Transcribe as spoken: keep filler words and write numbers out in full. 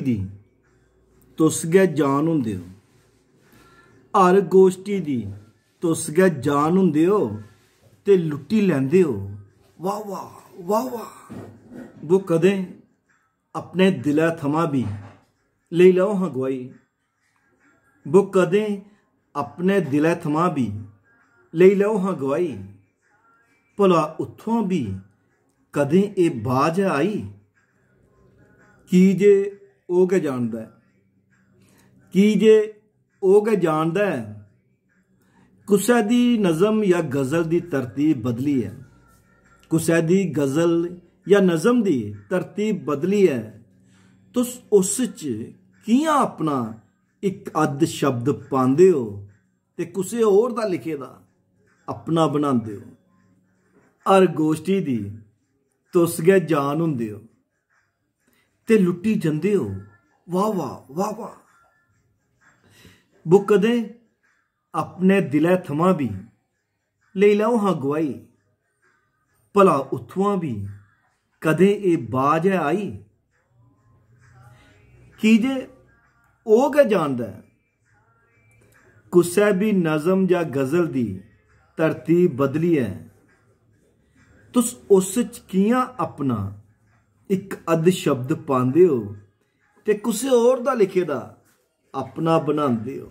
दी तुस गै जान होंदे ओ। हर गोश्टी दी तुस गै जान होंदे ओ ते लुट्टी लैंदे ओ। वाह वाह, वाह वाह। वो कदें अपने दिलै थमां बी लेई लैओ हां गुआही। वो कदें अपने दिलै थमां बी लेई लैओ हां गुआही। भला उत्थुआं बी कदें एह् बाज ऐ आई? की जे ओह् गै जानदा ऐ, की जे ओह् गै जानदा ऐ। कुसै दी नज़म या गज़ल दी तरतीब बदली ऐ, कुसै दी गज़ल या नज़म दी तरतीब बदली ऐ, तुस उस च कि'यां अपना इक अद्ध शब्द पांदे ओ ते कुसै होर दा लिखे दा अपना बनांदे ओ। हर गोश्टी दी तुस गै जान होंदे ओ ते लुट्टी जंदे ओ। वाह वाह, वाह वाह। वो कदें अपने दिलै थमां बी लेई लैओ हां गुआही। भला उत्थुआं बी कदें एह् बाज ऐ आई? की जे ओह् गै जानदा ऐ, कुसै बी नज़म जां गज़ल दी तरतीब बदलियै तुस उस च कि'यां अपना इक अद्ध शब्द पांदे ओ ते कुसै होर दा लिखे दा अपना बनांदे ओ।